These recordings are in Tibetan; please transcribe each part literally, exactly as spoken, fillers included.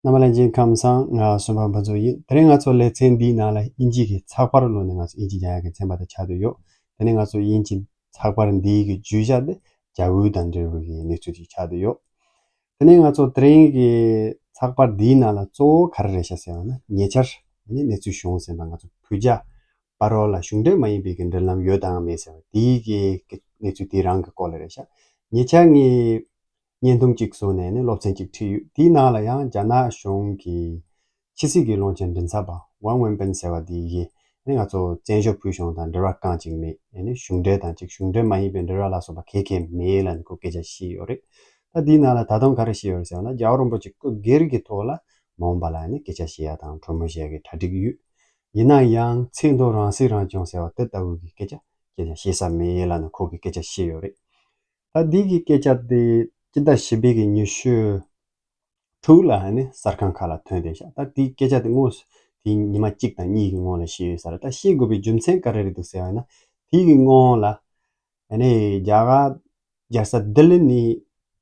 རྣམ་པ་ལྷན་རྒྱས་ཁམས་བཟང་། ང་གསུམ་པ་ཕུན་ཚོགས་ཡིན། དེ་རིང་ང་ཚོ་ལེ་ཚན་འདིའི་ནང་ལ་དབྱིན་ཇི་གི་ཚགས་པར་བླངས་ནས་ང་ཚོ་དབྱིན་ཇི་སྦྱང་ཡག་གི་ཚན་པ་དེ་ཆགས་བསྡད་ཡོད། དེ་ནས་ང་ཚོ་དབྱིན་ཇི་ཚགས་པར་འདིའི་གི་བརྗོད་བྱ་དེ་རྒྱ་བོད་དང་འབྲེལ་བའི་གི་གནས་ཚུལ་ཅིག་ཆགས་བསྡད་ཡོད། དེ་ནས་ང་ཚོ་དེ་རིང་གི་ཚགས་པར་འདིའི་ནང་ལ་གཙོ་བོ་ག་རེ་རེད་ཤག་ཟེར་བ་ན། ཉེ་ཆར་ནི་གནས་ཚུལ་བྱུང་ཟིན་པ། ང་ཚོ་བོད་རྒྱ་བར་ལ་གཞུང་འབྲེལ་མ་ཡིན་པའི་གི་མདུན་ལམ་ཡོད་དང་མེད་ཟེར་བ་དེའི་གི་གནས་ཚུལ་དེ་རང་གི་སྐོར་ལ་རེད་ཤག་ཉེ་ཆར་ངས་བརྙན་ཐུང་གཅིག་བཟོས་ནས་ནི་སློབ་ཚན་གཅིག་ཁྲིད་ཡོད། དེའི་ནང་ལ་ཡང་རྒྱ་ནག་གཞུང་གི་ཕྱི་སྲིད་ཀྱི་བློན་ཆེན་མགྲིན་ཚབ་པ་ཝང་ཝེན་པེན་ཟེར་བ་དེ་ཡིས་ནི་ང་ཚོ་བཙན་བྱོལ་བོད་གཞུང་དང་འབྲེལ་བ་རྐང་གཅིག་མེད། ཨེ་ནི་གཞུང་འབྲེལ་དང་གཅིག་གཞུང་འབྲེལ་མ་ཡིན་པའི་འབྲེལ་བ་ལ་སོགས་པ་ག་གེ་མེད་ལབ་ནས་ཁོ་སྐད་ཆ་བཤད་ཡོད་རེད། ད་དེའི་ནང་ལ་ད་དུང་ག་རེ་བཤད་ཡོད་རེད་ཟེར་བ་ན། རྒྱལ་བ་རིན་པོ་ཆེ་སྐུ་སྒེར་གྱི་ཐོག་ལ་མ་འོངས་པ་ལ་ནི་སྐད་ཆ་བཤད་ཡ་དང་གྲོས་མོལ་བྱེད་ཡ་གི་གྲ་སྒྲིག་ཡོད། ཡིན་ན་ཡང་ཚིག་མདོ་རང་སྲིད་རང་སྐྱོང་ཟེར་བ་དེ་ལྟ་བུ་གི་སྐད་ཆ་སྐད་ཆ་བཤད་ས་མེད་ལབ་ནས་ཁོ་གིས་སྐད་ཆ་བཤད་ཡོད་རེད། ད་འདི་གི་སྐད་ཆ་དེ་སྤྱི་ཟླ་བཞི་པའི་གི་ཉི་ཤུ་དྲུག་ལ་ཨ་ནི་གསར་ཁང་ཁག་ལ་ཐོན་བསྡད་ཤག་ད་དེའི་སྐད་ཆ་དེ་སྔོན་དེ་ཉི་མ་གཅིག་དང་གཉིས་ཀྱི་སྔོན་ལ་བཤད་ཡོད་ས་རེད། ད་བཤད་དགོས་པའི་རྒྱུ་མཚན་ག་རེ་རེད་འདུག་ཟེར་བ་ན། དེའི་གི་སྔོན་ལ་ཨ་ནི་རྒྱ་གར་རྒྱལ་ས་ལྡི་ལི་ནས་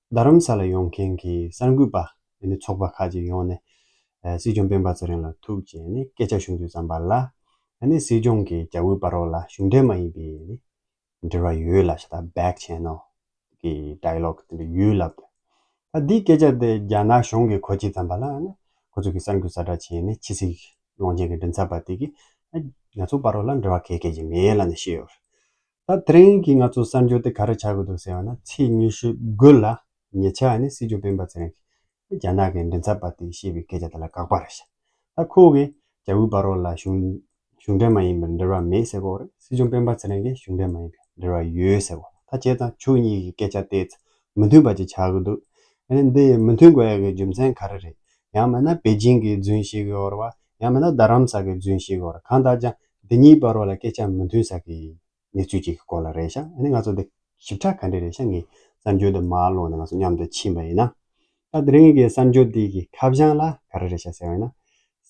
རྡ་རམ་ས་ལ་ཡོང་མཁན་གྱི་གསར་འགོད་པ་ཨ་ནི་ཚོགས་པ་ཁག་ཅིག་ཡོང་ནས་ཨ་སྲིད་སྐྱོང་སྤེན་པ་ཚེ་རིང་ལ་ཐུག་བྱས་ནས་སྐད་ཆ་ཞུ་དུས་ཙམ་པ་ལ། ཨ་ནི་སྲིད་སྐྱོང་གིས་རྒྱ་བོད་བར་རོགས་ལ་གཞུང་འབྲེལ་མ་ཡིན་པའི་ནི་འབྲེལ་བ་ཡོད་ལབ་ཤག་ད་back channel་གི་dialogue་དེ་འདྲ་ཡོད་ལབ་འདུག་ད་འདིའི་སྐད་ཆ་དེ་རྒྱ་ནག་གཞུང་གིས་གོ་ཅི་ཙམ་པ་ལ་ཨ་ནི་ཁོ་ཚོ་གི་གསར་འགོད་གསལ་བསྒྲགས་བྱས་ནས་ཕྱི་སྲིད་བློན་ཆེན་གྱི་མགྲིན་ཚབ་པ་དེ་གིས་ཨ་ང་ཚོ་བར་རོགས་ལ་འབྲེལ་བ་ག་གེ་ཅིག་མེད་ལབ་ནས་བཤད་ཡོད་རེད། ད་དེ་རིང་གི་ང་ཚོ་གསར་འགྱུར་དེ་ག་རེ་ཆགས་ཀྱི་འདུག་ཟེར་བ་ན། ཚེས་ཉི་ཤུ་དགུ་ལ་ཉེ་ཆར་ནི་སྲིད་སྐྱོང་སྤེན་པ་ཚེ་རིང་གིས་རྒྱ་ནག་གི་མགྲིན་ཚབ་པ་དེས་བཤད་པའི་སྐད་ཆ་དེ་ལ་དགག་པ་རེད་ཤག་ད་ཁོ་གིས་རྒྱ་བོད་བར་རོགས་ལ་གཞུང་གཞུང་འབྲེལ་མ་ཡིན་པའི་འབྲེལ་བ་མེད་ཟེར་གོ་རེད། སྲིད་སྐྱོང་སྤེན་པ་ཚེ་རིང་གིས་གཞུང་འབྲེལ་མ་ཡིན་པའི་འབྲེལ་བ་ཡོད་ཟེར་གོ། ད་བྱས་ཙང་ཕྱོགས་གཉིས་ཀྱི་སྐད་ཆ་དེ་མི་མཐུན་པ་ཅིག་ཆགས་ཀྱི་འདུག་ཨ་ནི་འདི་མི་མཐུན་དགོས་ཡ་གི་རྒྱུ་མཚན་ག་རེ་རེད། ཡང་མིན་ན་པེ་ཅིང་གིས་རྫུན་བཤད་ཀྱི་ཡོད་རེད་བ། ཡང་མིན་ན་རྡ་རམ་ས་གིས་རྫུན་བཤད་ཀྱི་ཡོད་རེད། གང་ལྟར་ཀྱང་འདི་གཉིས་བར་རོགས་ལ་སྐད་ཆ་མི་མཐུན་ས་གི་གནས་ཚུལ་ཅིག་གི་སྐོར་ལ་རེད་ཤག་ཨ་ནི་ང་ཚོ་འདི་ཞིབ་ཕྲ་ག་འདྲ་རེད་ཤག་ངས་གསར་འགྱུར་འདི་མར་ཀློག་ནས་ང་ཚོ་མཉམ་དུ་ཕྱིན་པ་ཡིན་ན། ད་དེ་རིང་གི་གསར་འགྱུར་འདི་གི་ཁ་བྱང་ལ་ག་རེ་རེད་ཤག་ཟེར་བ་ཡིན་ན།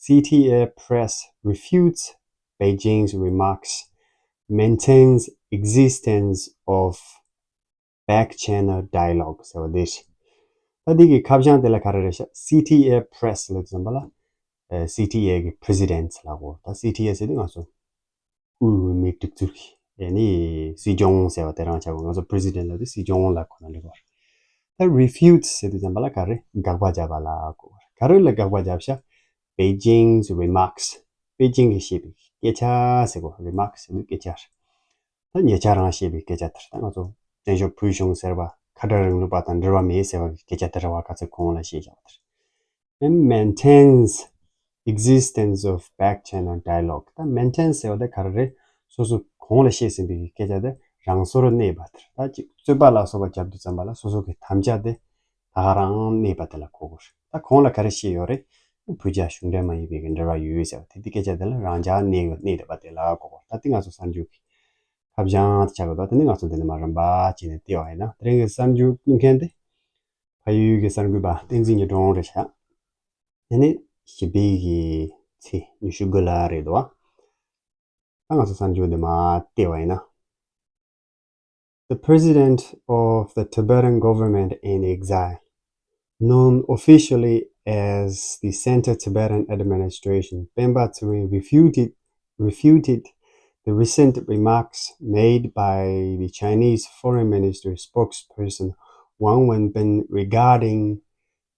C T A press refutes Beijing's remarks, maintains existence of back channel dialogue ཟེར་བ་འདི་རེད། ད་འདི་གི་ཁ་བྱང་དེ་ལ་ག་རེ་རེད་ཤག C T A press ལབ་དུས་ཙམ་པ་ལ། ཨ་C T A གི་president ལབ་གོ། ད་C T A ཟེར་དུས་ང་ཚོ་དབུས་འོས་མིའི་སྒྲིག་འཛུགས་ཀྱི་ཨེ་ནི་སྲིད་སྐྱོང་ཟེར་བ་དེ་རང་ཆགས་གོ། ང་ཚོ་president ལབ་དུས་སྲིད་སྐྱོང་ལབ་ཁོ་ན་འགྲིག་གོ། ད་refute ཟེར་དུས་ཙམ་པ་ལ་ག་རེ། དགག་པ་བརྒྱབ་པ་ལབ་གོ། ག་རེ་ལ་དགག་པ་བརྒྱབ་ཤག Beijing's remarks པེ་ཅིང་གིས་བཤད་པའི་སྐད་ཆ་ཟེར་གོ། remarks ཟེར་དུས་སྐད་ཆ་རེད། ད་ཉེ་ཆར་རང་བཤད་པའི་སྐད་ཆ་དེ་རེད། ད་ང་ཚོ་བཙན་བྱོལ་བོད་གཞུང་ཟེར་བ་ཁ་བྲལ་རིང་ལུགས་པ་དང་འབྲེལ་བ་མེད་ཟེར་བ་གི་སྐད་ཆ་དེ་རེད་བ། ག་ཚོད་གོང་ལ་བཤད་བཞག་པ་དེ་རེད། And maintains existence of back channel dialogue. ད་maintain ཟེར་བ་དེ་ག་རེ་རེད། སོ་སོ་གོང་ལ་བཤད་ཟིན་པའི་སྐད་ཆ་དེ་རང་སོར་གནས་པ་དེ་རེད། ད་ཅིག་རྩོད་པ་ལ་སོགས་པ་བརྒྱབ་དུས་ཙམ་པ་ལ་སོ་སོ་གི་དམ་བཅའ་དེ་ད་ག་རང་གནས་པ་དེ་ལ་གོ་དགོས་རེད། ད་གོང་ལ་ག་རེ་བཤད་ཡོད་རེད། བོད་རྒྱ་གཞུང་འབྲེལ་མ་ཡིན་པའི་གི་འབྲེལ་བ་ཡོད་ཟེར་བ་དེ། དེ་སྐད་ཆ་དེ་ལ་རང་འཇགས་གནས་གནས་བསྡད་པ་དེ་ལ་གོ་དགོས། ད་དེ་ང་ཚོ་གསར་འགྱུར་གི་ཁ་བྱང་དེ་ཆགས་ཀྱི་འདུག་དེ་ནས་ང་ཚོ་འདི་ནས་མར་རིམ་པ་བྱས་ནས་བལྟས་པ་ཡིན་ན། དེ་རིང་གི་གསར་འགྱུར་བསྐུལ་མཁན་དེ་ཕ་ཡུལ་གྱི་གསར་འགོད་པ་བསྟན་འཛིན་ཉི་སྒྲོན་རེད་ཤག་དེ་ནས་བཞི་པའི་གི་ཚེས་ཉི་ཤུ་དགུ་ལ་རེད་འདུག་ད་ང་ཚོ་གསར་འགྱུར་འདི་མར་བལྟས་པ་ཡིན་ན། The president of the Tibetan government in exile, known officially as the Central Tibetan Administration, Pemba Tsering refuted, refuted the recent remarks made by the Chinese Foreign Ministry spokesperson Wang Wenbin regarding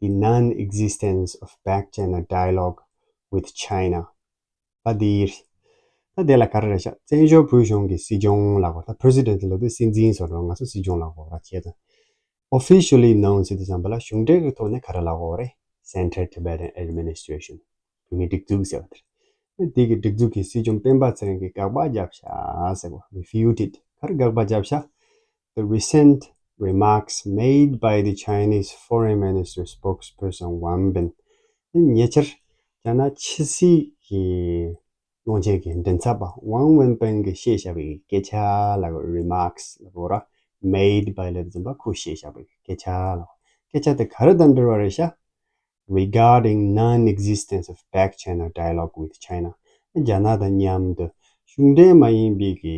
the non-existence of back channel dialogue with China. ད་འདི་ད་དེ་ལ་ག་རེ་རེད་ཤག་བཙན་བྱོལ་བོད་གཞུང་གི་སྲིད་སྐྱོང་ལབ་དགོས། ད་president ལབ་དུས་སྲིད་འཛིན་བཟོ་འདྲ། ང་ཚོ་སྲིད་སྐྱོང་ལབ་དགོས་ར། བྱས་ཙང་officially known ཟེར་དུས་ཙམ་པ་ལ་གཞུང་འབྲེལ་གྱི་ཐོག་ནས་ག་རེ་ལབ་དགོས་རེད། Central Tibetan Administration བོད་མིའི་སྒྲིག་འཛུགས་ཟེར་བ་དེ་རེད། དེ་གི་སྒྲིག་འཛུགས་ཀྱི་སྲིད་སྐྱོང་སྤེན་པ་ཚེ་རིང་གིས་དགག་པ་བརྒྱབ་ཤག་ཟེར་གོ། refuted ག་རེ་དགག་པ་བརྒྱབ་ཤག The recent remarks made by the Chinese Foreign Ministry spokesperson Wang Bin. ཉེ་ཆར་རྒྱ་ནག་ཕྱི་སྲིད་ཀྱི་བློན་ཆེན་གྱི་མགྲིན་ཚབ་པ་ཝང་ཝེན་པེན་གྱིས་བཤད་བཞག་པའི་སྐད་ཆ་ལ་remarks ལབ་དགོས་ར། made by ལབ་ཙམ་པ་ཁོས་བཤད་བཞག་པའི་སྐད་ཆ་ལ། སྐད་ཆ་དེ་ག་རེ་དང་འབྲེལ་བ་རེད་ཤག regarding non-existence of back channel dialogue with China. རྒྱ་ནག་དང་མཉམ་དུ་གཞུང་འབྲེལ་མ་ཡིན་པའི་གི་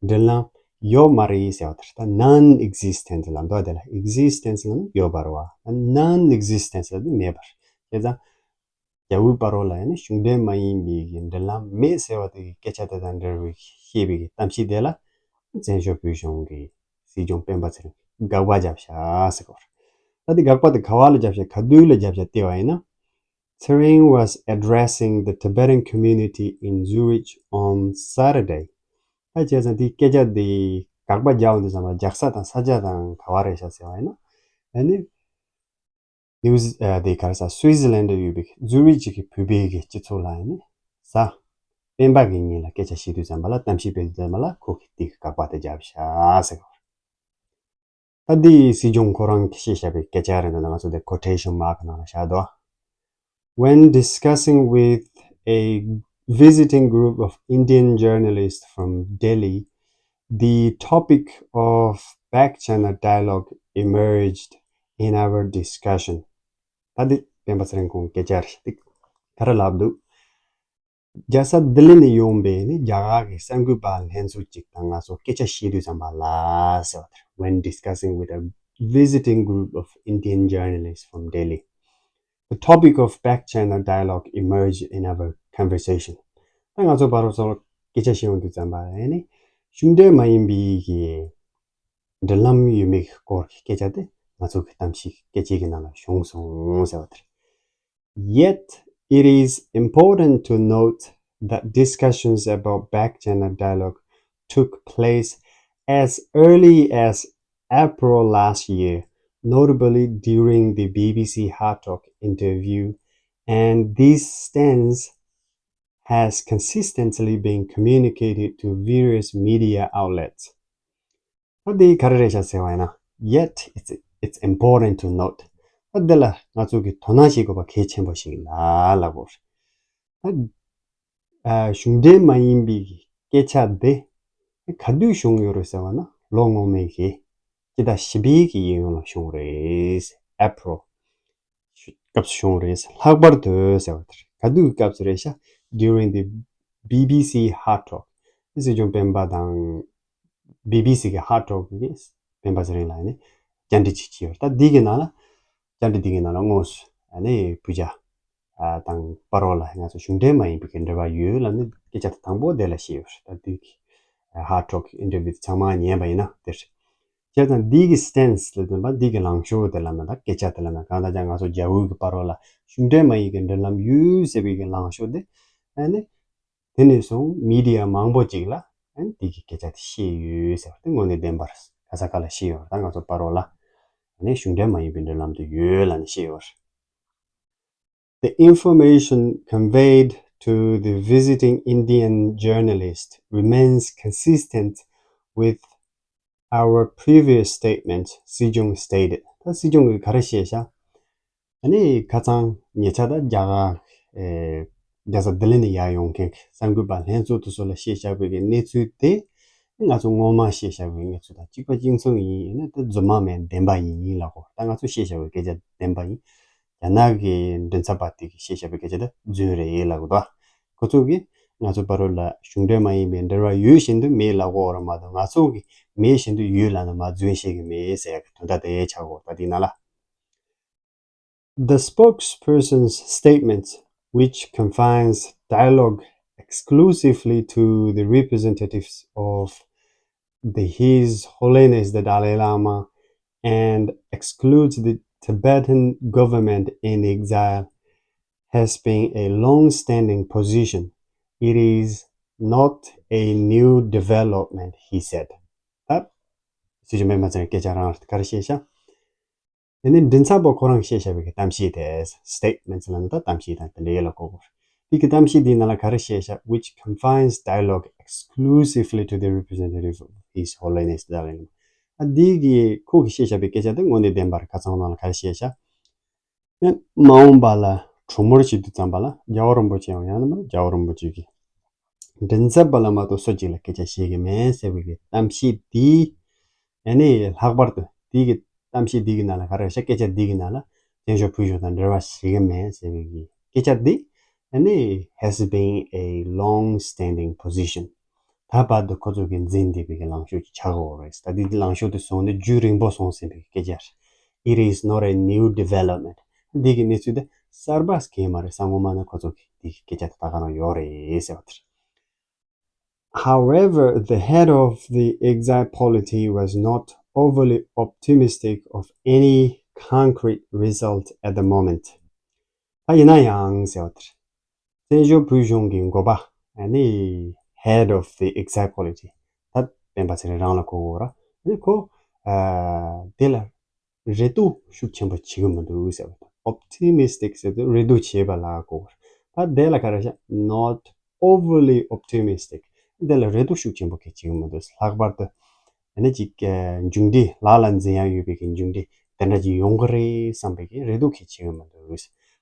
མདུན་ལམ་ཡོད་མ་རེད་ཟེར་བ་དེ་རེད། ད་non-existence ལབ་འདུག་དེ་ལ་existence ལབ་ན་ཡོད་པ་རེད་བ། non-existence ལབ་ན་མེད་པ་རེད། བྱས་ཙང་ རྒྱ་དབུས་བར་རོ་ལ་ཡང་ནི་གཞུང་འབྲེལ་མ་ཡིན་པའི་གི་འབྲེལ་ལམ་མེད་ཟེར་བ་དེ་གི་སྐད་ཆ་དེ་དང་འབྲེལ་བའི་བཤད་པའི་གི་གཏམ་བཤད་དེ་ལ་བཙན་བྱོལ་བོད་གཞུང་གི་སྲིད་སྐྱོང་སྤེན་པ་ཚེ་རིང་དགག་པ་བརྒྱབ་ཤག་ཟེར་གོ། ད་དེ་དགག་པ་དེ་ག་བ་ལ་བརྒྱབ་ཤག་ག་དུས་ལ་བརྒྱབ་ཤག་བལྟས་པ་ཡིན་ན། Tsering was addressing the Tibetan community in Zurich on Saturday. ད་བྱས་ཙང་དེའི་སྐད་ཆ་དེ་དགག་པ་རྒྱག་འོང་དུས་ཙམ་པ་རྒྱག་ས་དང་ས་ཆ་དང་ག་བ་རེད་ཤག་ཟེར་བ་ཡིན་ན། ཨ་ནི་ནིའུ་ཟི་ཨ་དེ་ག་རེ་ཟ་སུའི་ཛི་ལན་དུ་ཡོད་པའི་ཛུ་རིག་གི་བོད་པའི་གི་སྤྱི་ཚོགས་ལ་ཡིན་ནི་གཟའ་སྤེན་པ་གི་ཉིན་ལ་སྐད་ཆ་བཤད་དུས་ཙམ་པ་ལ་གཏམ་བཤད་སྤེལ་དུས་ཙམ་པ་ལ་ཁོ་གིས་དེ་གི་དགག་པ་དེ་བརྒྱབ་ཤག་ཟེར་གོ། ད་འདི་སྲིད་སྐྱོང་ཁོ་རང་གིས་བཤད་བཞག་པའི་སྐད་ཆ་རེད་འདུག་ང་ཚོ་དེ་ཁོ་ཊེ་ཤན་མཱརཀ་ནང་ལ་བཞག་འདུག When discussing with a visiting group of Indian journalists from Delhi, the topic of back channel dialogue emerged in our discussion. ད་འདི་སྤེན་པ་ཚེ་རིང་ཁོང་སྐད་ཆ་རེད། འདི་ག་རེ་ལབ་འདུག་རྒྱལ་ས་ལྡི་ལི་ནས་ཡོང་པའི་ནི་རྒྱ་གར་གྱི་གསར་འགོད་པ་ལྷན་ཚོགས་ཅིག་དང་ང་ཚོ་སྐད་ཆ་བཤད་དུས་ཙམ་པ་ལ་ཟེར་བ་དེ་རེད། When discussing with a visiting group of Indian journalists from Delhi, the topic of back channel dialogue emerged in our conversation. ད་ང་ཚོ་བར་རོ་ཚོར་སྐད་ཆ་བཤད་ཡོང་དུས་ཙམ་པ་ལ་ནི་གཞུང་འབྲེལ་མ་ཡིན་པའི་གི་འབྲེལ་ལམ་ཡོད་མེད་ཀྱི་སྐོར་གྱི་སྐད་ཆ་དེ་ང་ཚོ་གི་གཏམ་བཤད་སྐད་ཆའི་གི་ནང་ལ་བྱུང་སོང་ཟེར་བ་དེ་རེད། Yet, it is important to note that discussions about back channel dialogue took place as early as April last year, notably during the B B C Hard Talk interview, and this stance has consistently been communicated to various media outlets. ད་འདི་ག་རེ་རེད་ཤག་ཟེར་བ་ཡིན་ན། Yet, it's, it's important to note. ད་འདི་ལ་ང་ཚོ་གིས་དོ་སྣང་བྱེད་དགོས་པ་གལ་ཆེན་པོ་ཞིག་ལ་ལབ་དགོས་རེད། ད་ཨ་གཞུང་འབྲེལ་མ་ཡིན་པའི་སྐད་ཆ་འདི་ག་དུས་བྱུང་ཡོད་རེད་ཟེར་བ་ན་ལོ་སྔོན་མའི་གི་སྤྱི་ཟླ་བཞི་པའི་གི་གཡས་གཡོན་ལ་བྱུང་རེད། April སྐབས་སུ་བྱུང་རེད། ལྷག་པར་དུ་ཟེར་བ་དེ་རེད། ག་དུས་སྐབས་སུ་རེད་ཤག During the B B C Hard Talk. སྲིད་སྐྱོང་སྤེན་པ་དང་B B C གི་Hard Talk གི་སྤེན་པ་ཚེ་རིང་ལགས་ནས་བཅར་འདྲི་ཅིག་བྱས་ཡོད་རེད། ད་འདི་གི་ནང་ལ་བཅར་འདྲི་འདི་གི་ནང་ལ་དངོས་སུ་ཨ་ནི་བུ་བྱ་ཨ་དང་བར་རོ་ལ་ང་ཚོ་གཞུང་འབྲེལ་མ་ཡིན་པའི་གི་འབྲེལ་བ་ཡོད་ལབ་ནས་སྐད་ཆ་དེ་དང་པོ་དེ་ལ་བཤད་ཡོད་རེད། ད་འདི་གི་Hard Talk interview དེ་ཚང་མ་ཉན་པ་ཡིན་ན་དེ་རེད། བྱས་ཙང་འདི་གི་stance ལ་བསྟུན་པ་འདི་གི་ལངས་ཕྱོགས་དེ་ལབ་ན་ད་སྐད་ཆ་དེ་ལབ་ན་གང་ལྟར་ཀྱང་ང་ཚོ་རྒྱ་དབུས་ཀྱི་བར་རོ་ལ་གཞུང་འབྲེལ་མ་ཡིན་གྱི་འབྲེལ་ལམ་ཡོད་ཟེར་བའི་གི་ལངས་ཕྱོགས་དེ་ཨ་ནི་དེ་ནས་བཟུང་མི་ཌི་ཡ་མང་པོ་ཅིག་ལ་ཨ་ནི་འདི་གི་སྐད་ཆ་དེ་བཤད་ཡོད་ཟེར་བ་དེ་དངོས་གནས་བདེན་པར་ག་ས་ག་ལ་བཤད་ཡོད་རེད། ད་ང་ཚོ་བར་རོ་ལ་ཨ་ནི་གཞུང་འབྲེལ་མ་ཡིན་པའི་འབྲེལ་ལམ་དེ་ཡོད་ལབ་ནས་བཤད་ཡོད་རེད། The information conveyed to the visiting Indian journalist remains consistent with our previous statement, Sejong stated. ད་སྲིད་སྐྱོང་གིས་ག་རེ་བཤད་ཤག་ཨ་ནི་ཁ་སང་ཉེ་ཆར་ད་རྒྱ་གར་ཨེ་རྒྱལ་ས་ལྡི་ལི་ནས་ཡར་ཡོང་མཁན་གྱི་གསར་འགོད་པ་ལྷན་ཚོགས་དེ་ཚོ་ལ་བཤད་བཞག་པའི་གི་གནས་ཚུལ་དེ་ང་ཚོ་སྔོན་མ་བཤད་བཞག་པའི་གནས་ཚུལ་དང་གཅིག་པ་གཅིག་མཚུངས་ཡིན། ཡིན་ན་དེ་རྫུན་མ་མིན་བདེན་པ་ཡིན་ལབ་གོ། ད་ང་ཚོ་བཤད་བཞག་པའི་སྐད་ཆ་བདེན་པ་ཡིན། རྒྱ་ནག་གི་མགྲིན་ཚབ་པ་དེ་གིས་བཤད་བཞག་པའི་སྐད་ཆ་དེ་རྫུན་རེད་ལབ་གོ། ད་ཁོ་ཚོ་གིས་ང་ཚོ་བར་རོ་ལ་གཞུང་འབྲེལ་མ་ཡིན་པའི་འབྲེལ་བ་ཡོད་བཞིན་དུ་མེད་ལབ་གོ་ར་མ་གཏོགས་ང་ཚོ་གིས་མེད་བཞིན་དུ་ཡོད་ལབ་ན་མ་རྫུན་བཤད་གི་མེད་ཟེར་ཡག་གི་དོན་དག་དེ་ཆགས་གོ། ད་དེ་ན་ལ། The spokesperson's statement, which confines dialogue exclusively to the representatives of the His Holiness the Dalai Lama and excludes the Tibetan government in exile, has been a long-standing position. It is not a new development, he said. ད་སྲིད་སྐྱོང་སྤེན་པ་ཚེ་རིང་སྐད་ཆ་རང་རེད། ག་རེ་བཤད་ཤག་དེ་ནས་མགྲིན་ཚབ་པ་ཁོ་རང་གིས་བཤད་བཞག་པའི་གི་གཏམ་བཤད་དེ། Statements ལབ་ན་ད་གཏམ་བཤད་དང་དེ་འདྲའི་ལ་གོ་དགོས། དེ་གི་གཏམ་བཤད་དེའི་ནང་ལ་ག་རེ་བཤད་བཞག Which confines dialogue exclusively to the representative of His Holiness the Dalai Lama. ཨ་འདི་གི་ཁོ་གིས་བཤད་བཞག་པའི་སྐད་ཆ་དེ་དངོས་གནས་བདེན་པར་ཁ་སང་ནང་ལ་ག་རེ་བཤད་བཞག་ཨ་མ་འོངས་པ་ལ་གྲོས་མོལ་བྱེད་དུས་ཙམ་པ་ལ་རྒྱལ་བ་རིན་པོ་ཆེ་ཡང་ཡང་ན་རྒྱལ་བ་རིན་པོ་ཆེ་གི་མགྲིན་ཚབ་པ་ལ་མ་གཏོགས་སུ་གཅིག་ལ་སྐད་ཆ་བཤད་གི་མེད་ཟེར་བའི་གི་གཏམ་བཤད་དེ། ཨ་ནི་ལྷག་པར་དུ་དེ་གི་གཏམ་བཤད་དེ་གི་ནང་ལ་ག་རེ་ཤག་སྐད་ཆ་དེ་གི་ནང་ལ་བཙན་བྱོལ་བོད་གཞུང་དང་འབྲེལ་བ་བྱེད་གི་མེད་ཟེར་བའི་གི་སྐད་ཆ་དེ་ཨ་ནི་has been a long standing position. ད་བར་དུ་ཁོ་ཚོ་གི་འཛིན་བསྡད་པའི་གི་ལངས་ཕྱོགས་ཅིག་ཆགས་ཀྱི་ཡོད་རེད། ད་དེ་དེ་ལངས་ཕྱོགས་དེ་བཟུང་ནས་རྒྱུན་རིང་པོ་སོང་ཟིན་པའི་གི་སྐད་ཆ་རེད། It is not a new development. འདི་གི་གནས་ཚུལ་དེ་ གསར་པ་གང་མ་རེད། སྔོན་མ་ནས་ཁོ་ཚོ་གི་དེ་སྐད་ཆ་དེ་ད་ག་རང་ཡོད་རེད་ཟེར་བ་དེ་རེད། However, the head of the exile policy was not overly optimistic of any concrete result at the moment. ད་ཡིན་ན་ཡང་ཟེར་བ་དེ་རེད། བཙན་བྱོལ་བོད་གཞུང་གི་འགོ་པ། ཨ་ནི་head of the exile policy. ད་སྤེན་པ་ཚེ་རིང་རང་ལ་གོ་དགོས་ར། ཨ་ནི་ཁོ་ཨ་དེ་ལ་རེ་ལྟོས་ཤུགས་ཆེན་པོ་བྱེད་ཀྱི་མི་འདུག་ཟེར་བ་དང་། optimistic ཟེར་དུས་རེ་ལྟོས་བྱེད་པ་ལ་གོ་དགོས་ར། ད་དེ་ལ་ག་རེ་བྱ། not overly optimistic. དེ་ལ་རེ་ལྟོས་ཤུགས་ཆེན་པོ་གི་བྱེད་ཀྱི་མི་འདུག་ལྷག་པར་དུ་ཨ་ནི་ཅིག་ཨ་མཇུག་འབྲས་ལག་ལ་འཛིན་ཡ་ཡོད་པའི་གི་མཇུག་འབྲས་དེ་འདྲ་ཅིག་ཡོང་གི་རེད་བསམ་པའི་གི་རེ་ལྟོས་གི་བྱེད་ཀྱི་མི་འདུག་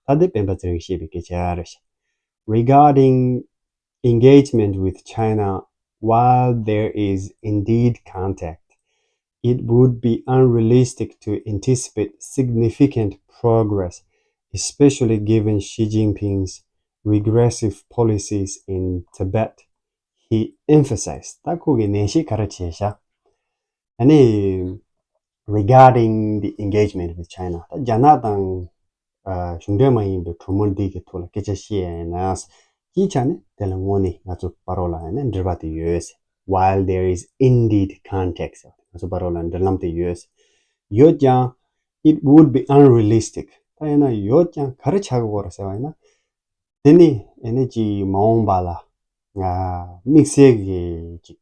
ད་དེ་སྤེན་པ་ཚེ་རིང་བཤད་པའི་སྐད་ཆ་རེད། Regarding engagement with China, while there is indeed contact, it would be unrealistic to anticipate significant progress, especially given Xi Jinping's regressive policies in Tibet, he emphasized. ད་ཁོ་གི་ནན་བཤད་ག་རེ་བྱས་ཤག་ཨ་ནི་regarding the engagement with China. ད་རྒྱ་ནག་དང་ཨ་གཞུང་འབྲེལ་མ་ཡིན་པའི་གྲོས་མོལ་འདི་གི་ཐོག་ལ་སྐད་ཆ་བཤད་ཡ་ཡིན་ན། སྤྱིའི་ཆ་ནས་དེ་ལ་དངོས་གནས་ང་ཚོ་བར་ལ་ཡིན་ན་འབྲེལ་བ་དེ་ཡོད། While there is indeed contact. ང་ཚོ་བར་ལ་འབྲེལ་ལམ་དེ་ཡོད། ཡོད་ཀྱང་། It would be unrealistic. ད་ཡིན་ན་ཡོད་ཀྱང་ག་རེ་ཆགས་ཀྱི་ཡོད་རེད་ཟེར་བ་ཡིན་ན། དེ་ནི་ཨ་ནི་ཅིག་མ་འོངས་པ་ལ་ང་དམིགས་བསལ་གྱི་ཅིག་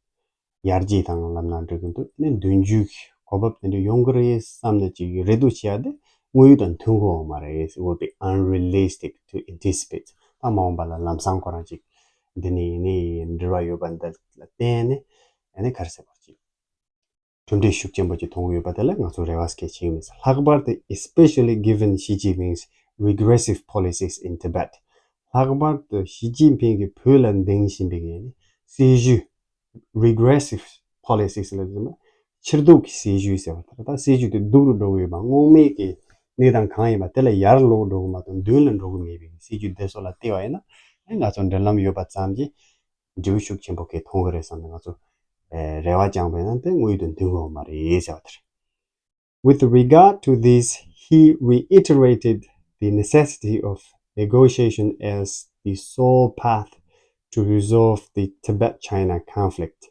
ཡར་རྒྱས་དང་ལམ་སྣ་འགྲོ་གི་འདུག་ཨ་ནི་མདུན་སྐྱོད་ཀྱི་གོ་སྐབས་དེ་འདྲ་ཡོང་གི་རེད་བསམ་ནས་ཅིག་རེ་ལྟོས་བྱེད་ཡ་དེ་དངོས་ཡོད་དང་མཐུན་གྱི་ཡོད་མ་རེད། It would be unrealistic to anticipate. ད་མ་འོངས་པ་ལ་ལམ་སང་ཁོ་རང་ཅིག་འདི་ནས་ཡིན་ནའི་འབྲེལ་བ་ཡོད་པ་འདི་ལ་བརྟེན་ནས་ཨ་ནི་ག་རེ་ཟེར་བ་ཅིག་གྲུབ་འབྲས་ཤུགས་ཆེན་པོ་ཅིག་མཐོང་གི་ཡོད་པ་དེ་ལ་ང་ཚོ་རེ་བ་སྐྱེ་ཆེན་ཡོད་མེད། ལྷག་པར་དུ་especially given Xi Jinping's regressive policies in Tibet. ལྷག་པར་དུ་ཞི་ཅིན་ཕིང་གིས་བོད་ལ་འདིང་བཞིན་པའི་གི་སྲིད་ཇུས། regressive policies ལབ་ཟེར་ན་ཕྱིར་ལྡོག་གི་སྲིད་ཇུས་ཟེར་བ་དེ་ད་སྲིད་ཇུས་དེ་སྡུག་རུ་འགྲོ་གི་ཡོད་པ། སྔོན་མའི་གི་གནས་སྟངས་གང་ཡིན་པ་དེ་ལ་ཡར་ལོག་འགྲོ་གི་མ་གཏོགས་མདུན་ལ་འགྲོ་གི་མེད་པའི་སྲིད་ཇུས་དེ་ཚོ་ལ་བལྟས་པ་ཡིན་ན། ང་ཚོ་འབྲེལ་ལམ་ཡོད་པ་ཙམ་གྱིས། འབྲས་བུ་ཤུགས་ཆེན་པོ་གི་མཐོང་གི་རེད་བསམ་ནས་ང་ཚོ་ཨེ་རེ་བ་བཅངས་པས་ན་དེ་དངོས་ཡོད་དུ་འདུས་དགོས་མ་རེད་ཟེར་བ་དེ་རེད། With regard to this, he reiterated the necessity of negotiation as the sole path to resolve the Tibet-China conflict.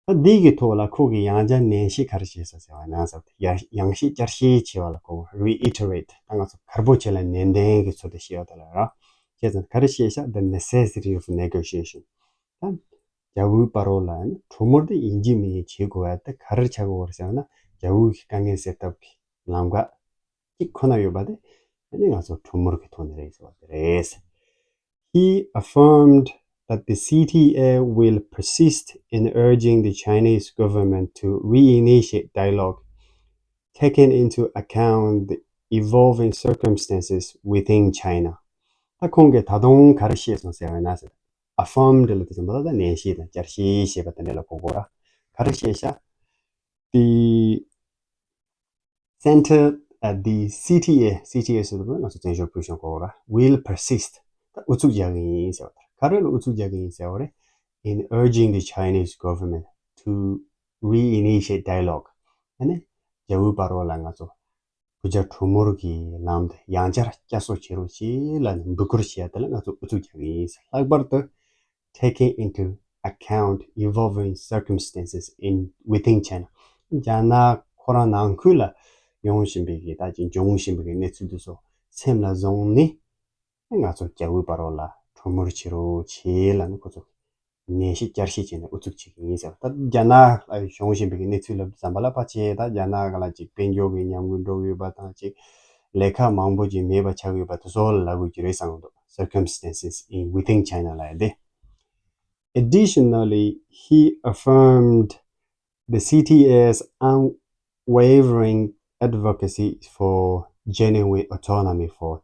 ད་འདི་གི་ཐོག་ལ་ཁོ་གིས་ཡང་བསྐྱར་ནན་བཤད་ག་རེ་བྱས་སོང་ཟེར་བ་ན་ཟེར་བ་དེ་ཡང་བཤད་བསྐྱར་བཤད་བྱས་པ་ལ་གོ reiterate ད་ང་ཚོ་གར་པོ་ཆེ་ལ་ནན་ཏན་གྱི་ཚུལ་དུ་བཤད་པ་དེ་ལ་ར། བྱས་ཙང་ག་རེ་བཤད་ཤག the necessity of negotiation. ད་རྒྱ་བོད་བར་རོ་ལ་ནི་གྲོས་མོལ་དེ་ཡིན་གཅིག་མིན་གཅིག་བྱེད་དགོས་པ་དེ་ག་རེ་ཆགས་ཀྱི་ཡོད་རེད་ཟེར་ན། རྒྱ་བོད་ཀྱི་དཀའ་ངལ་སེལ་ཐབས་ཀྱི་ལམ་ཁ་གཅིག་ཁོ་ན་ཡོད་པ་དེ་ཨ་ནི་ང་ཚོ་གྲོས་མོལ་གྱི་ཐོག་ནས་རེད་ཟེར་བ་དེ་རེད། He affirmed that the C T A will persist in urging the Chinese government to reinitiate dialogue, taking into account the evolving circumstances within China. ད་ཁོང་གིས་ད་དུང་ག་རེ་བཤད་སོང་ཟེར་བ་ན་ཟེར། affirmed ལ་དེ་ཚོ་མ་ད་ནན་བཤད་དང་བསྐྱར་བཤད་ཞེས་པ་དེ་འདྲ་ལ་གོ་དགོས་ར། ག་རེ་བཤད་ཤག the center at the C T A, C T A ཟེར་དུས་ང་ཚོ་བཙན་བྱོལ་བོད་གཞུང་གོ་ར། will persist. ད་ཨུ་ཚུགས་རྒྱག་གི་ཡིན་ཟེར་བ། ག་རེ་ལ་ཨུ་ཚུགས་རྒྱག་གི་ཡིན་ཟེར་བ་རེད། In urging the Chinese government to reinitiate dialogue. ཨ་ནི་རྒྱ་བོད་བར་རོ་ལ་ང་ཚོ་བོད་རྒྱ་གྲོས་མོལ་གྱི་ལམ་དེ་ཡང་བསྐྱར་བསྐྱར་གསོ་བྱེད་རོགས་ཞེས་ལ་འབོད་སྐུལ་བྱས་ཡ་དེ་ལ་ང་ཚོ་ཨུ་ཚུགས་རྒྱག་གི་ཡིན་ཟེར། ལྷག་པར་དུ་taking into account evolving circumstances in within China. རྒྱ་ནག་ཁོ་རང་ནང་ཁུལ་ལ་ཡོང་བཞིན་པའི་གི་ད་ཅིག་འབྱུང་བཞིན་པའི་གི་གནས་ཚུལ་དེ་ཚོ་སེམས་ལ་བཟུང་ནས་ང་ཚོ་རྒྱ་བོད་བར་རོ་ལ་གྲོས་མོལ་བྱེད་རོགས་བྱེད་ལ་ནི་ཁོ་ཚོ་ནན་བཤད་བསྐྱར་བཤད་བྱས་ནས་ཨུ་ཚུགས་བྱེད་ཀྱི་ཡིན་ཟེར། ད་རྒྱ་ནག་ལ་བྱུང་བཞིན་པའི་གནས་ཚུལ་ལ་བསམ་པ་ལ་ཕལ་ཆེར་ད་རྒྱ་ནག་ལ་ཅིག་དཔལ་འབྱོར་གྱི་ཉམས་རྒུད་འགྲོ་གི་ཡོད་པ་དང་ཅིག་ལས་ཀ་མང་པོ་ཅིག་མེད་པ་ཆགས་ཡོད་པ་དེ་ཚོ་ལ་ལབ་དགོས་ཀྱི་རེད་བསམ་གྱི་འདུག Circumstances in within China ལབ་ཡ་དེ། Additionally, he affirmed the C T A's unwavering advocacy for genuine autonomy for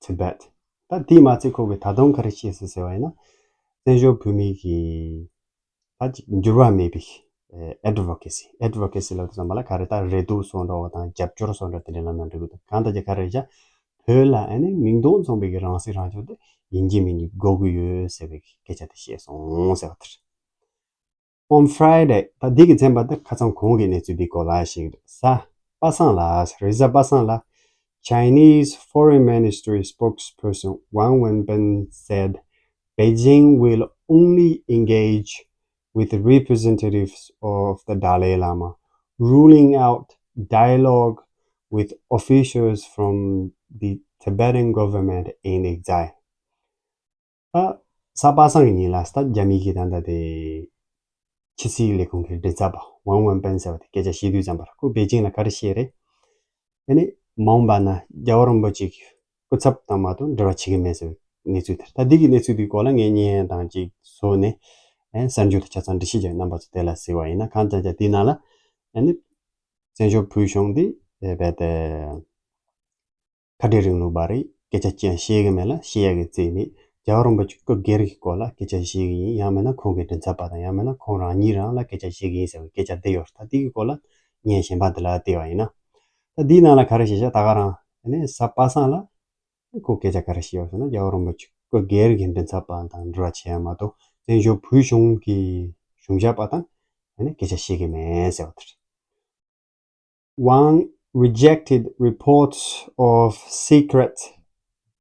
Tibet. ད་དེས་མ་ཚད་ཁོ་གིས་ད་དུང་ག་རེ་བཤད་སོང་ཟེར་བ་ཡིན་ན། བཙན་བྱོལ་བོད་མི་གི་ད་ཅིག་འགྱུར་བ་མེད་པའི་advocacy, advocacy ལབ་དུས་ཙམ་པ་ལ་ག་རེ་ད་རེ་སྟོབས་བཟོ་འདྲ་བ་དང་རྒྱབ་སྐྱོར་བཟོ་འདྲ་དེ་འདྲའི་ལམ་ནང་འགྲོ་གི་འདུག་གང་ལྟར་ཀྱང་ག་རེ་བྱ། བོད་ལ་ཨ་ནི་མིང་དོན་མཚུངས་པའི་གི་རང་སྲིད་རང་སྐྱོང་དེ་ཡིན་གཅིག་མིན་གཅིག་དགོས་ཀྱི་ཡོད་ཟེར་བའི་སྐད་ཆ་དེ་བཤད་སོང་ཟེར་བ་དེ་རེད། On Friday, ད་འདི་གི་ཚན་པ་དེ་ཁ་སང་གོང་གི་གནས་ཚུལ་འདི་སྐོར་ལ་ཞིག་རེད། གཟའ་པ་སངས་ལ། རེས་གཟའ་པ་སངས་ལ་ Chinese Foreign Ministry spokesperson Wang Wenbin said Beijing will only engage with representatives of the Dalai Lama, ruling out dialogue with officials from the Tibetan government in exile. ད་གཟའ་པ་སངས་ཀྱི་ཉིན་ལ་ད་རྒྱ་མི་གི་ད་ལྟ་དེ་ཕྱི་སྲིད་ལས་ཁུངས་ཀྱི་མགྲིན་ཚབ་པ་ཝང་ཝུན་པེན་ཟེར་བ་དེ་སྐད་ཆ་བཤད་དུས་ཙམ་པར་ཁོས་པེ་ཅིང་ལ་ག་རེ་བཤད་རེད། ཨ་ནི་མ་འོངས་པ་ན་རྒྱལ་བ་རིན་པོ་ཆེ་གི་སྐུ་ཚབ་དང་མ་གཏོགས་འབྲེལ་བ་བྱེད་ཀྱི་མེད་ཟེར་བའི་གནས་ཚུལ་དེ་རེད། ད་འདི་གི་གནས་ཚུལ་འདིའི་སྐོར་ལ་ངས་བརྙན་དང་གཅིག་བཟོས་ནས་ཨ་ནི་གསར་འགྱུར་དང་ཆ་ཚང་འགྲེལ་བཤད་རྒྱག་རྣམ་པ་ཚོ་དེ་ལ་གཟིགས་པ་ཡིན་ན་གང་ལྟར་ཀྱང་དེའི་ནང་ལ་ཨ་ནི་བཙན་བྱོལ་བོད་གཞུང་འདི་རྦད་དེ་ཁ་བྲལ་རིང་ལུགས་པ་རེད། སྐད་ཆ་ཅི་ཡང་བཤད་ཀྱི་མེད་ལ་བཤད་ཡག་གི་རྩིས་མེད། རྒྱལ་བ་རིན་པོ་ཆེ་སྐུ་སྒེར་གྱི་སྐོར་ལ་སྐད་ཆ་བཤད་ཀྱི་ཡིན། ཡང་མིན་ན་ཁོང་གི་མགྲིན་ཚབ་པ་དང་ཡང་མིན་ན་ཁོང་རང་ཉིད་རང་ལ་སྐད་ཆ་བཤད་ཀྱི་ཡིན་ཟེར་བའི་སྐད་ཆ་འདི་ཡོད་རེད། ད་འདི་གི་སྐོར་ལ་བརྙན་གཞན་པ་འདི་ལ་བལྟས་པ་ཡིན་ན། ད་འདིའི་ནང་ལ་ག་རེ་བཤད་ཤག་ད་ག་རང་ཨ་ནི་གཟའ་པ་སངས་ལ་ཁོ་སྐད་ཆ་ག་རེ་བཤད་ཡོད་ཟེར་ན། རྒྱལ་བ་རིན་པོ་ཆེ་སྐུ་སྒེར་གྱི་མགྲིན་ཚབ་པ་དང་འབྲེལ་བ་བྱས་ཡ་མ་གཏོགས་བཙན་བྱོལ་བོད་གཞུང་གི་གཞུང་ཞབས་པ་དང་ཨ་ནི་སྐད་ཆ་བཤད་ཀྱི་མེད་ཟེར་བ་དེ་རེད། Wang rejected reports of secret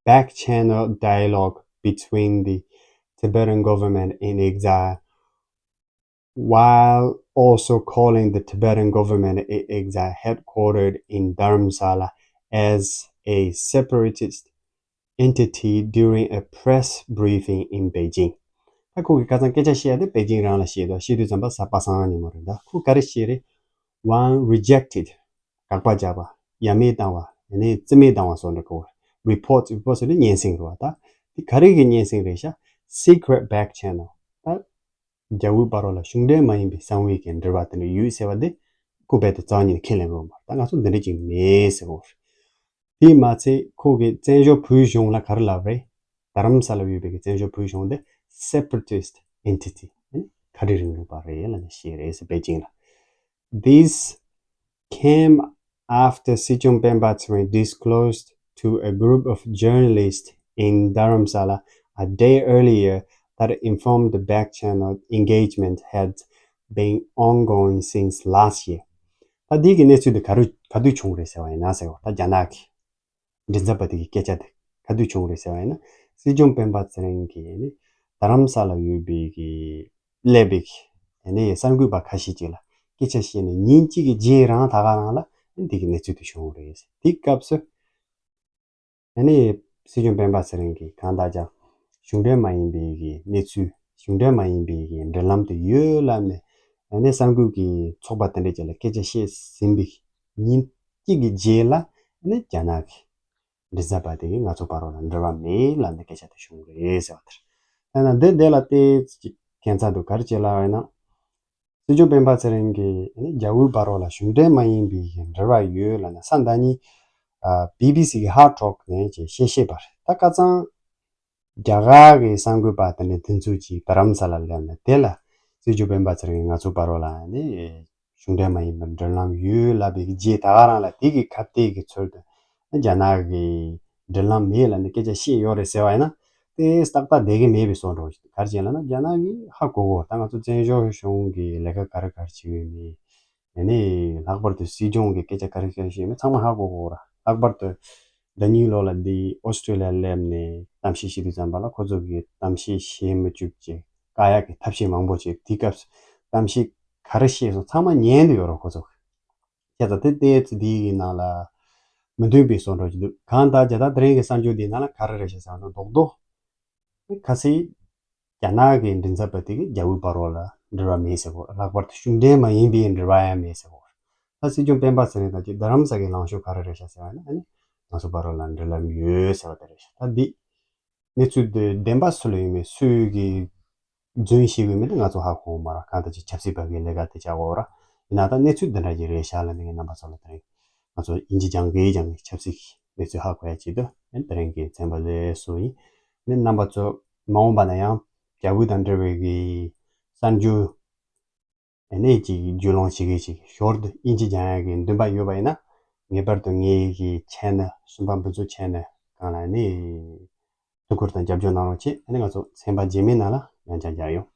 back channel dialogue between the Tibetan government in exile, while also calling the Tibetan government in exile headquartered in Dharamsala as a separatist entity during a press briefing in Beijing. ད་ཁོ་གིས་ཁ་སང་སྐད་ཆ་བཤད་ཡ་དེ་པེ་ཅིང་རང་ལ་བཤད་འདུག་བཤད་དུས་ཙམ་པ་གཟའ་པ་སངས་ཉིན་མོ་རེད། ད་ཁོ་ག་རེ་བཤད་རེད། Wang rejected དགག་པ་བརྒྱབ་པ། ཡ་མེད་བཏང་བ། ཡ་ནས་རྩིས་མེད་བཏང་བ་སོགས་འདྲ་གོ། Report, report ཟེར་དུས་སྙན་སེང་རེད་བ། ད་དེ་ག་རེ་གི་སྙན་སེང་རེད་ཤག Secret back channel. ད་རྒྱ་བོད་བར་ལ་གཞུང་འབྲེལ་མ་ཡིན་པའི་གསང་བའི་གི་འབྲེལ་བ་དེ་འདྲ་ཡོད་ཟེར་བ་དེ་ཁོ་རྦད་དེ་རྩ་བ་ཉིད་ནས་ཁས་ལེན་གི་ཡོད་མ་རེད། ད་ང་ཚོ་འདི་འདྲ་ཅིག་མེད་ཟེར་གོ། དེས་མ་ཚད་ཁོ་གིས་བཙན་བྱོལ་བོད་གཞུང་ལ་ག་རེ་ལབ་རེད། རྡ་རམ་ས་ལ་ཡོད་པའི་གི་བཙན་བྱོལ་བོད་གཞུང་དེ་separatist entity ཁ་བྲལ་རིང་ལུགས་པ་རེད་ལབ་ནས་བཤད་རེད་ཟེར་པེ་ཅིང་ལ། This came after Sejong Penpa Tsering disclosed to a group of journalists in Dharamsala a day earlier that informed the back channel engagement had been ongoing since last year. ད་འདི་གི་གནས་ཚུལ་འདི་ག་རུ་ག་དུས་བྱུང་རེད་ཟེར་བ་ཡིན་ན་ཟེར་བ། ད་རྒྱ་ནག་གི་མགྲིན་ཚབ་པ་དེ་གི་སྐད་ཆ་དེ་ག་དུས་བྱུང་རེད་ཟེར་བ་ཡིན་ན། སྲིད་སྐྱོང་སྤེན་པ་ཚེ་རིང་གིས་ནི་རྡ་རམ་ས་ལ་ཡོད་པའི་གི་སླེབས་པའི་གི་ནི་གསར་འགོད་པ་ཁ་ཤས་ཅིག་ལ་སྐད་ཆ་བཤད་ནས་ཉིན་གཅིག་གི་རྗེས་རང་ད་ག་རང་ལ་འདི་གི་གནས་ཚུལ་དེ་བྱུང་རེད། དེའི་སྐབས་སུ་ནི་སྲིད་སྐྱོང་སྤེན་པ་ཚེ་རིང་གིས་གང་ལྟར་ཀྱང་གཞུང་འབྲེལ་མ་ཡིན་པའི་གི་གནས་ཚུལ། གཞུང་འབྲེལ་མ་ཡིན་པའི་གི་འབྲེལ་ལམ་དེ་ཡོད་ལབ་ནས་ནི་གསར་འགོད་ཀྱི་ཚོགས་པ་དེ་འདྲ་ཅིག་ལ་སྐད་ཆ་བཤད་ཟིན་པའི་ཉིན་གཅིག་གི་རྗེས་ལ་ནི་རྒྱ་ནག་གི་མགྲིན་ཚབ་པ་དེ་གིས་ང་ཚོ་བར་ལ་འབྲེལ་བ་མེད་ལབ་ནས་སྐད་ཆ་དེ་བྱུང་རེད་ཟེར་བ་དེ་རེད། ཡང་ན་འདི་འདི་ལ་བལྟས་ཅིག་ཁྱད་མཚར་འདུག་ག་རེ་བྱས་ལབ་ཡིན་ན། སྲིད་སྐྱོང་སྤེན་པ་ཚེ་རིང་གིས་ནི་རྒྱ་བོད་བར་ལ་གཞུང་འབྲེལ་མ་ཡིན་པའི་འབྲེལ་བ་ཡོད་ལབ་ནས་གཟའ་ཟླ་ཉིན་བི་བི་སི་གི་ཧར་ཊོག་ནས་ཅིག་བཤད་བཤད་པ་རེད། ད་ཁ་སང་རྒྱ་གར་གི་གསར་འགོད་པ་དེ་འདྲ་དེ་ཚོ་ཅིག་རྡ་རམ་ས་ལ་སླེབས་ནས་དེ་ལ་སྲིད་སྐྱོང་སྤེན་པ་ཚེ་རིང་ང་ཚོ་བར་ལ་ནི་གཞུང་འབྲེལ་མ་ཡིན་པའི་འབྲེལ་ལམ་ཡོད་ལབ་པའི་རྗེས་ད་ག་རང་ལ་དེ་གི་ཁ་གཏད་ཀྱི་ཚུལ་དུ་རྒྱ་ནག་གི་འབྲེལ་ལམ་མེད་ལབ་ནས་སྐད་ཆ་བཤད་ཡོད་རེད་ཟེར་བ་ཡིན་ན། དེ་ཏག་ཏག་བསྡད་ཀྱི་མེད་པའི་བཟོ་འདྲ་ཞིག་ག་རེ་བྱས་ལབ་ན། རྒྱ་ནག་གིས་ཧ་གོ་གོ། ད་ང་ཚོ་བཙན་བྱོལ་གཞུང་གི་ལས་ཀ་ག་རེ་ག་རེ་བྱེད་ཀྱི་ཡོད་མེད། ཡང་ནི་ལྷག་པར་དུ་སྲིད་སྐྱོང་གིས་སྐད་ཆ་ག་རེ་ག་རེ་བཤད་མེད་ཚང་མ་ཧ་གོ་གོ་ར། ལྷག་པར་དུ་ཟླ་གཉིས་ལོ་ལ་འདི་ཨོ་སི་ཀྲི་ལི་ཡ་སླེབས་ནས་གཏམ་བཤད་བྱེད་དུས་ཙམ་པ་ལ་ཁོ་ཚོ་གིས་གཏམ་བཤད་བྱེད་མི་བཅུག་ཅིག་བཀག་ཡག་གི་ཐབས་ཤེས་མང་པོ་བྱས། དེའི་སྐབས་སུ་གཏམ་བཤད་ག་རེ་བཤད་སོང་ཚང་མ་ཉན་དུ་ཡོད་ར་ཁོ་ཚོ། བྱས་ཙང་དེ་ལྟས་ཚེ་འདིའི་ནང་ལ་མི་མཐུན་པའི་བཟོ་འདྲ་ཅིག་འདུག་གང་ལྟར་རྒྱ་དག་དེ་རིང་གི་གསར་འགྱུར་འདིའི་ནང་ལ་ག་རེ་རེད་ཤག་ཟེར་ན་རྡོག་རྡོག་ཁ་སང་རྒྱ་ནག་གི་མགྲིན་ཚབ་པ་དེ་གིས་རྒྱ་བོད་བར་ལ་འབྲེལ་བ་མེད་ཟེར་གོ། ལྷག་པར་དུ་གཞུང་འབྲེལ་མ་ཡིན་པའི་འབྲེལ་བ་ཡང་མེད་ཟེར་གོ། ད་སྲིད་སྐྱོང་སྤེན་པ་ཚེ་རིང་དང་གཅིག་རྡ་རམ་ས་གི་ལངས་ཕྱོགས་ག་རེ་རེད་ཤག་ཟེར་བ་ན་ཨ་ནི་ང་ཚོ་བར་ལ་འབྲེལ་ལམ་ཡོད་ཟེར་བ་དེ་རེད་ཤག་ད་འདི་གནས་ཚུལ་འདི་བདེན་པ་སུ་ལ་ཡོད་མེད་སུས་གི་རྫུན་བཤད་གི་མེད་དེ་ང་ཚོ་ཧ་གོ་མ་ར། གང་ལྟར་ཅིག་ཆབ་སྲིད་པ་གི་ལས་ཀ་དེ་བྱ་དགོས་ར། ཡིན་ན་ད་གནས་ཚུལ་འདི་འདྲ་ཅིག་རེད་ཤག་ལ་ནི་ངས་རྣམ་པ་ཚོ་ལ་དེ་རིང་ང་ཚོ་དབྱིན་ཇི་སྦྱང་གི་སྦྱང་གི་ཆབ་སྲིད་ཀྱི་གནས་ཚུལ་ཧ་གོ་ཡ་ཆེད་དུ་ཨ་ནི་དེ་རིང་གི་ཚན་པ་ལས་སུ་ཡིན། ནི་རྣམ་པ་ཚོ་མ་འོངས་པ་ན་ཡང་རྒྱ་བོད་དང་འབྲེལ་བའི་གི་གསར་འགྱུར་ཨ་ནི་ཅིག་བརྒྱུད་ལམ་བྱེད་མཁན་ཅིག་ཞོར་དུ་དབྱིན་ཇི་སྦྱང་ཡ་གི་འདུན་པ་ཡོད་པ་ཡིན་ན་ངེས་པར་དུ་ངའི་གི་ཆེ་ནལ་སུམ་པ་འབུ་ཚོ་ཆེ་ནལ་སྒང་ལ་ནི་ཐུགས་ཁུར་དང་རྒྱབ་སྐྱོར་གནང་རོགས་བྱེད། ཨ་ནི་ང་ཚོ་ཚན་པ་རྗེས་མའི་ནང་ལ་ཡང་བསྐྱར་མཇལ་ཡོང་།